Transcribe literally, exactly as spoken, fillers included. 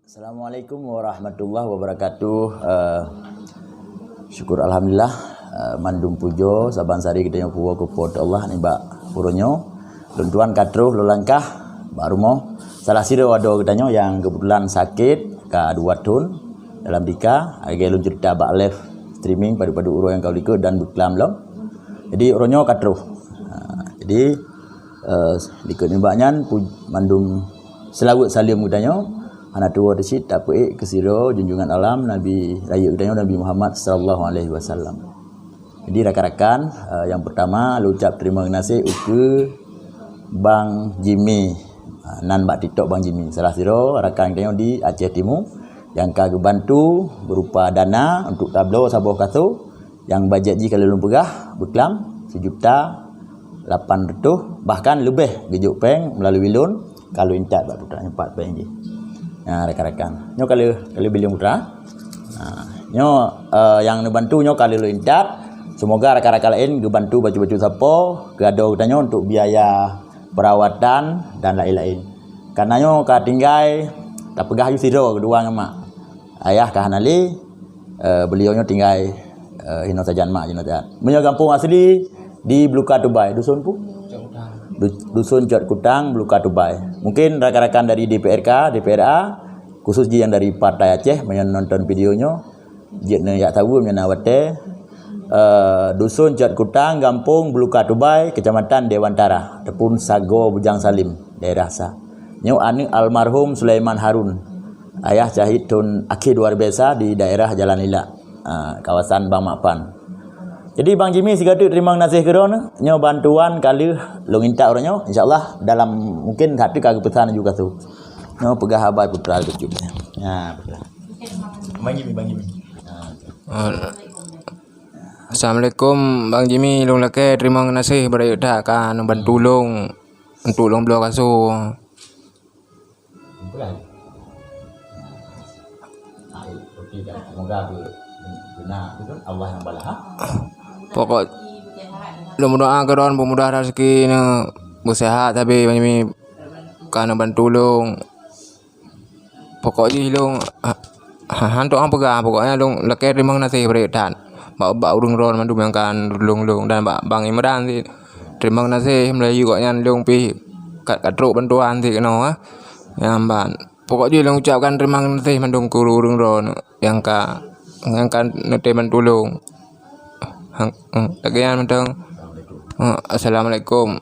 Assalamualaikum warahmatullahi wabarakatuh. Eh, syukur alhamdulillah, eh, mandum pujoe saban sari geutanyoe puwoe keu Po teu Allah nibak uroe nyoe. Lôn tuan ka troh lôn langkah bak rumoh salah sidroe adoe geutanyoe nyang keubeutulan sakét ka dua thon dalam tika. Lagèe lôn ceurita bak live streaming, padub-padub uroe nyang ka likot dan beuklam lom. Jadi uroe nyoe ka troh. Ha, jadi, eh, likot nibak nyan pu-, mandum seulaweuet saleuem geutanyoe hana tuwoe teuh cit tapeuék keu sidroe junjungan alam Nabi rayeuk geutanyoe Nabi Muhammad sallallahu alaihi wasallam. Jadi rakan-rakan, eh, nyang peurtama lôn ucab teurimong geunaséh ukeue Bang Jimmy, ah, nan bak TikTok Bang Jimmy, salah sidroe rakan geutanyoe di Aceh Timu nyang ka geubantu beurupa dana untuk tabloe saboh kaso nyang bajet jih ka lheueh lôn peugah beuklam sijuta lapan reutôh, bahkan leubeh geujok péng meulalu lôn ka lôn intat bak putra nyoe pat péng jih. Nah, rakan-rakan, nyoe ka lheueh, ka lheueh bileueng putra. Nah, nyoe, eh, nyang neubantu nyoe ka lheueh lôn intat. Semoga rakan-rakan laén geubantu bacut-bacut sapo keu adoe geutanyoe untuk biaya perawatan dan laén-laén. Karena nyoe ka tinggai tapeugah ju sidroe keudua ngon mak. Ayah ka hana lé, eh, beliau nyoe tinggai, eh, hinoe sajan mak jinoe sajan. Meunyoe gampông asli di Bluka Tubai, dusun pu? Du-, dusun Cot Kutang, Bluka Tubai. Mungkin rakan-rakan dari D P R K, D P R A, khusus jih nyang dari Partai Aceh, meunyoe nonton video nyoe, jeuet neujak saweue meunyoe na watèe. Eh, dusun Cot Kutang, gampông Bluka Tubai, kecamatan Dewantara, ataupun Sagoe Bujang Salim, daerah sa. Nyoe aneuk almarhum Sulaiman Harun. Ayah syahid thon akhé luar biasa di daerah Jalan Lilak, ah, kawasan Bang Makpan. Jadi Bang Jimmy sigoe teuk teurimong geunaséh keudroe nyoe bantuan ka lheueh lôn intat uroe nyoe, insyaallah dalam mungkin that ka geupeusan ju kaso. Nyoe peugah haba putra bacut. Ya, putra. Bang Jimmy, Bang Jimmy. Ah. Assalamualaikum Bang Jimmy, lôn lakèe teurimong geunaséh beurayeuk that ka neubantu lôn untuk lôn bloe kaso. Semoga beuna Allah yang balaha. Pokok lôn meudoa keu droen peumudah raseuki nyoe, beuseuhat sabe Bang Jimmy ka neubantu lôn. Pokok jih lôn, ha, ha, hantom peugah, pokoknya lôn lakèe teurimong geunaséh beurayeuk that bak, bak ureueng droen mandum nyang ka tulông lôn dan bak Bang Imran cit. Teurimong geunaséh meulayeue gobnyan lôn pih ka, ka trok bantuan cit keunoe, ha. Nyan ban. Pokok jih lôn ucapkan teurimong geunaséh mandum keu ureueng droen nyang ka, nyang ka neutém tulông. Hang, hmm, lagèe nyan mantong. Hmm, assalamualaikum.